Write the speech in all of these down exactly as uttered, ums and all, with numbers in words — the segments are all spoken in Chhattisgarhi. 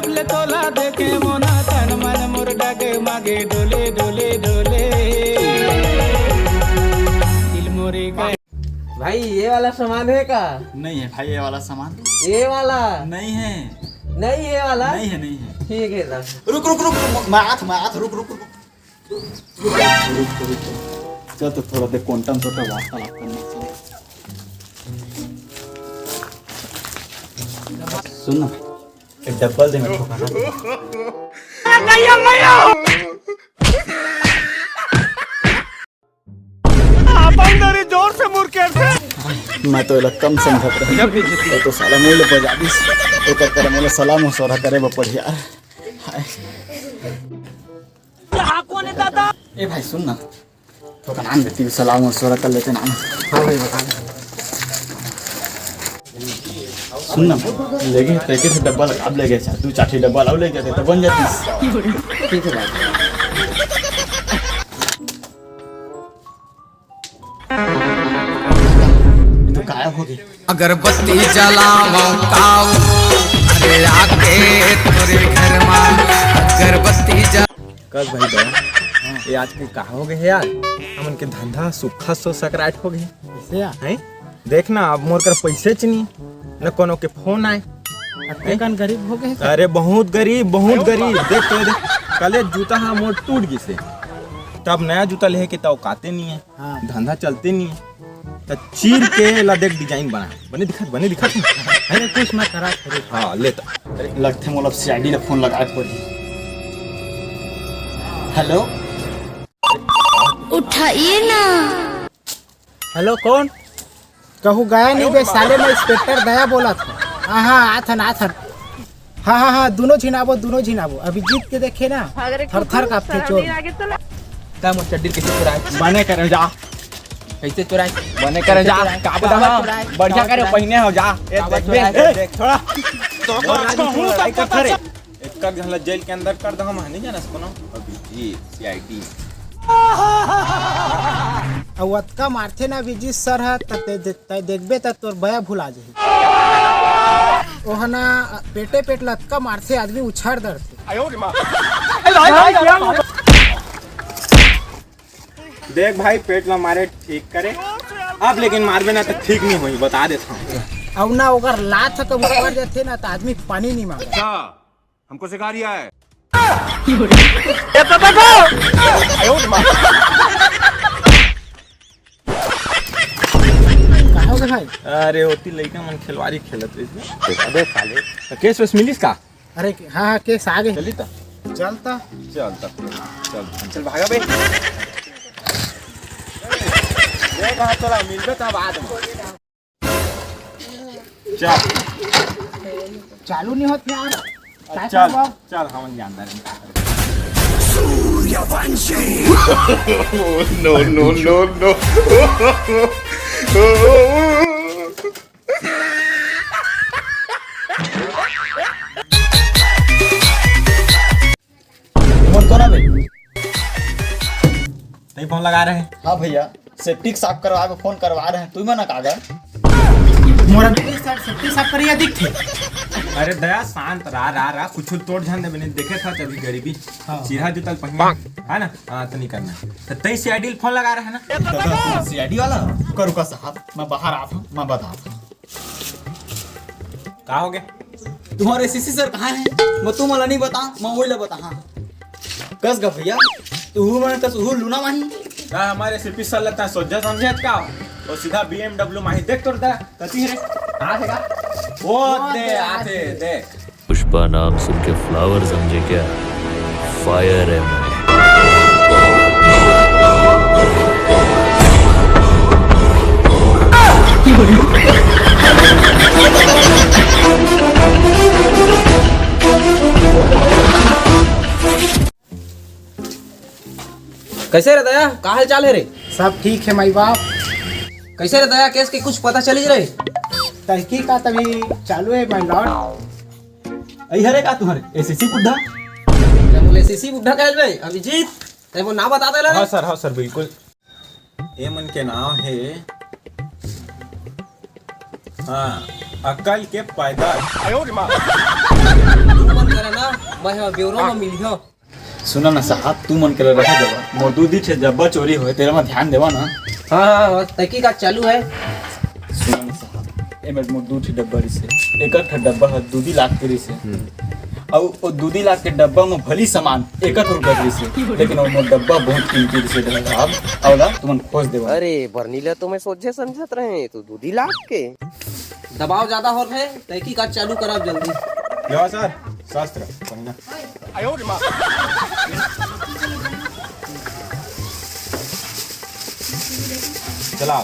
ले तोला देखे मोना तन मन मोर डगमगे डोले डोले डोले। दिल मोरे का भाई, ये वाला सामान है का? नहीं है भाई, ये वाला सामान। ये वाला? नहीं है। नहीं, ये वाला? नहीं है, नहीं है। ठीक है, ला। रुक, रुक, रुक, रुक, माथ, माथ, रुक, रुक, रुक। रुक, रुक, रुक। चल, तो थोड़ा देर quantum से तो वार्तालाप करना चाहिए। सुन ना, एक डब्बल दे मेरे को खाना। अपन दरी जोर से मुड़ के मैं तो एला कम समझत रहे। ये तो साला मुंह ले बजा दिस। एकर करे मोला सलाह मशवरा करे बर पड़ी यार। हाय। ए भाई सुन ना, तो नाम देती सलाह मशवरा कर लेते ना। हाँ भाई बता। सुन ना, लेगे तेके से डब्बा लगा, अब लेगे चार, दू चार ठे डब्बा लाओ लेगे तो बन जाती। ठीक है भाई। ये तो गायब हो गई। अगरबत्ती जलावं काऊ, अरे आके तोरे घर मा अगरबत्ती जला। कस भाई बा, ये आजकल का हो गए हे यार, हमन के धंधा सुक्खा सो सकराट हो गए। कैसे यार? हैं? देख ना, अब मोर कर पैसे च नहीं, न कोनो के फोन आए। अतकन गरीब हो गए हे का? अरे बहुत गरीब, बहुत गरीब। देख तो देख, कले जूता हा मोर टूट गिसे, तब नया जूता लेहे के त औकाते नहीं है। हाँ। धंधा चलते नहीं है। त चीर के ला देख design बना। बने दिखत, बने दिखत। अरे कुछ मत करा, अरे। हाँ, ले त। अरे, लगथे मोला सीआईडी ला फोन लगाए पड़ही। हेलो? उठाइए ना। हेलो, कौन? कहूँ गया नहीं बे, साले मैं इंस्पेक्टर दया बोलत हूँ। हाँ, हाँ, आथन, आथन। हाँ, हाँ, हाँ, दोनों झिन आबो, दोनों झिन आबो। अभिजीत के देखे ना, थर थर कांपथे चोर। का मोर चड्डी कैसे चुराए? बने करे जा। कैसे चुराए? बने करे जा। का बता हाँ? बढ़िया करे पहिने हो जा। ए, देख बे। ए, देख, छोड़ा। तो लड़ाई कर रे। एक कर घला जेल के अंदर कर दो, हम नहीं जाना इसको ना। अभिजीत, सीआईडी। अउ अतका मारथे ना अभिजीत सर ह, त ते, ते, ते देखबे त तोर बया भुला जाही। ओहना पेटे पेट लतका मारथे, आदमी उछार डरथे। देख भाई, पेट ला मारे ठीक करे, अब लेकिन मारबे ना त ठीक नहीं होई, बता देत हूँ। अउ ना ओकर लात ह कब ऊपर जाथे ना त आदमी पानी नहीं मांगे। अच्छा, हमको सिखा रिया है। का हो गे भाई? अरे ओती लइका मन खेलवारी खेलत रहिस। अबे साले। त केस वेस मिलिस का? अरे हाँ, हाँ, केस आ गे। चली त। चल त। चल त। चल, चल भागा बे। देख हाँ तोला मिलबे त बाद में। चल। चालू नहीं होत यार। चल, चल, हम जानता है। No, no, no, no। Phone तो ना बे। तई फोन लगा रहे हैं। हाँ भैया, सेप्टिक साफ करवा के फोन करवा रहे हैं, तू मना कागा। मोरा बिल्कुल सर सेप्टिक साफ करिया दिखथे। अरे दया शांत रहा, रहा, रहा, कुछ तोड़ झन दे, मैंने देखे था तभी गरीबी। हाँ। चीरा जूता ल पहिना, है ना? हाँ, तो नहीं करना। तो तई सीआईडी ल फोन लगा रहे हैं ना? सीआईडी वाला? रुका, रुका साहब, मैं बाहर आता हूँ, मैं बताता हूँ। का हो गे? तुम्हारे एसएससी सर कहाँ हैं? मैं तुम वाला नहीं बता, मैं वही ला बता। हाँ। कस गा भैया, तू हूँ मन कस हूँ लूना माही। का हमारे एसएससी सर लगता है सोझा समझे का? और सीधा बीएमडब्ल्यू माही देख तोड़ दे। कती है रे? हाथ है का? वो दे, हाथ है, देख। पुष्पा नाम सुन के फ्लावर समझे क्या? फायर है मैं। कैसे रे दया, का हाल चाल है रे? सब ठीक है माई बाप। कैसे रे दया, केस के कुछ पता चली रे? तहकीकात अभी चालू है माय लॉर्ड। अई हरे का तुम्हारे एसएससी बुड्ढा? जब बोले एसएससी बुड्ढा कहल बे, अभिजीत, ते वो ना बता दे ला। हाँ सर, हाँ सर, बिल्कुल। ये मन के नाम है, हाँ, अकल के पैदल। मैं ह ब्यूरो म मिलियो। सुना ना साहब, तू मन के ल रहे देवा, मोर दू दी ठे डब्बा चोरी होए, तेला म ध्यान देवा ना। हाँ, हाँ, हाँ, तहकीकात चालू है। सुना ना साहब, एमे मोर दू ठे डब्बा रिसे, एक ठे डब्बा ह दू दी लाख के रिसे। अउ ओ दू दी लाख के डब्बा म भली सामान एक रुपया के रिसे, लेकिन ओ मोर डब्बा बहुत कीमती रिसे साहब, अउ ला तुमन खोज देवा। अरे बरनी ला तो मैं सोझे समझत रहे, तू दू दी लाख के। दबाव ज्यादा होत हे, तहकीकात चालू कराव जल्दी। लेवा सर, शास्त्र पढ़ना। चला।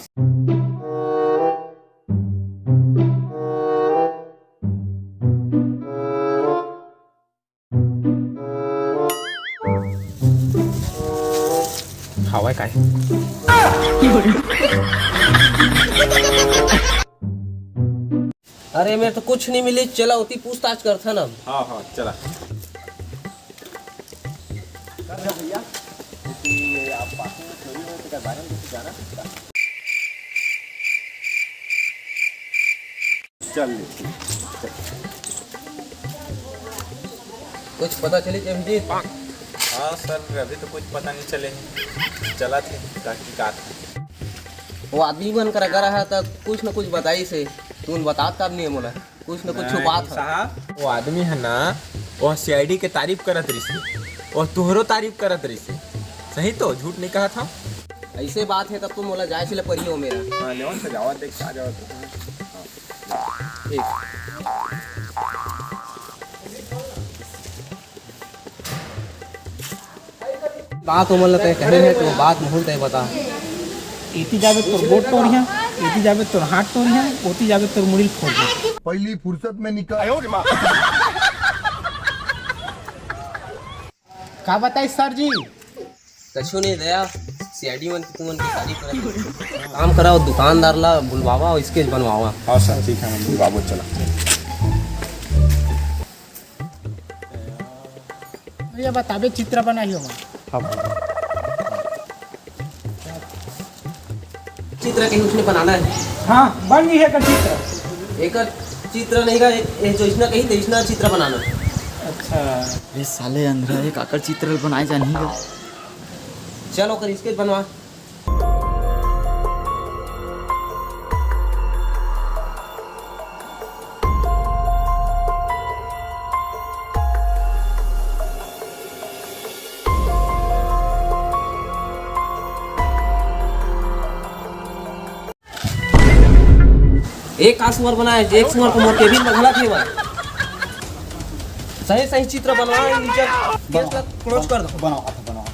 हवय काय? अरे, मेर तो कुछ नहीं मिली, चला ओती पूछताछ करथन अब। हाँ, हाँ, चला। भैया, ये आप पास में चोरी हुए, तो बारे में कुछ जाना? चल, चल। कुछ पता चली, अभिजीत? हाँ सर, अभी तो कुछ पता नहीं चले हे। चला थे तहकीकात। वो आदमी मन करा गरा है, त कुछ न कुछ बताइस हे। तुमन बतात काबर नहीं हे मोला? कुछ न कुछ नहीं छुपात हे। साहब, वो आदमी है ना, वो सीआईडी के तारीफ करत रहिस हे, वो तुहरो तारीफ करत रहिस हे। सही तो, झूठ नहीं कहा था। ऐसे बात है, तब तो मोला जाए से ले परियो मेरा। हाँ, लेवन से जावा, देख के आ जावा तो। बात ओमन ल तय कहे हे, तो बात मुहून तय बता। एती जाबे तोर गोड़ टोरिहा, एती जाबे तोर हाथ टोरिहा, ओती जाबे तोर मुड़ी ल फोड़ दे। पहली फुर्सत में निकल। का बताई सर जी? कछु नहीं दया, सीआईडी मन के तुमन के तारीफ करत हे। काम कराओ, दुकानदार ला बुलवावा अउ स्केच बनवावा। हाँ सर, ठीक है, हम बुलवाबो, चला। ये बताबे चित्र बनाही हो। हाँ। चित्र कहीं उसने बनाना है। हाँ, बन गई है का चित्र। एक चित्र नहीं का, एक, एक जो इसना कहीं तो इसना चित्र बनाना। अच्छा। ये साले अंधरा एक आकर चित्र बनाए जानी है। चल ओकर स्केच बनवा। एक का सुअर बनाए, एक सुअर को मोर केबिन में घला थे भाई। सही सही चित्र बनवा, नीचे केस ला क्लोज कर दो। बनाओ, बनाओ, बनाओ।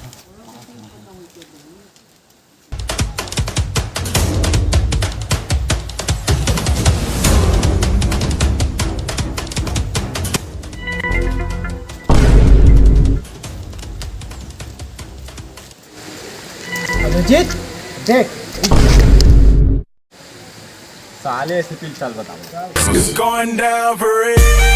अभिजीत, देख। साले ऐसे पिल चाल बताओ। It's going down for real.